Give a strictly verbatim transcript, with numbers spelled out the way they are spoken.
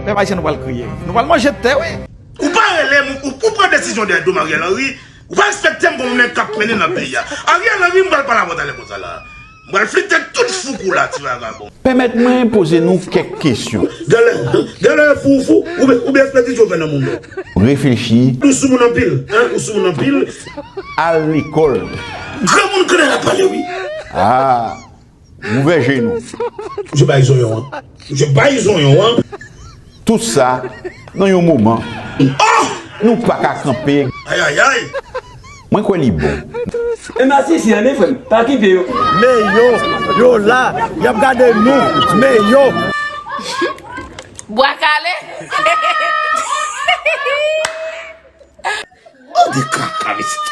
Pèp ayisyen, nou pral kriye. Nou pral manje tè, wi. Ou pa rele m, ou, ou pran desizyon dèyè do m, Ariel Henry. Ou pa respekte m kòm yon nèg k ap mennen nan peyi a. Ariel Henry, m pral pale avè w talè konsa la. M pral flite tout foukou la, ti vagabon. Pèmèt mwen poze nou kèk kesyon. Genlè, genlè fou ou fou, oubyen, oubyen espèti Dye fè nan moun nan. Reflechi. Ou soumoun anpil, hein? Ou soumoun anpil. Al lekòl. Granmoun konnen l ap pale, wi. Ah, ouvè je nou. Misye bay zonyon an. Misye bay zonyon an. Tout sa, nan yon moman, oh! Nou pa ka kanpe. Ay, ay, ay! Mwen kwè li bon. E m asisi an, men frè m, pa kite yo. Men yo, yo la, y ap gade nou, men yo. Bwa kale. Oh, de kaka, mesye.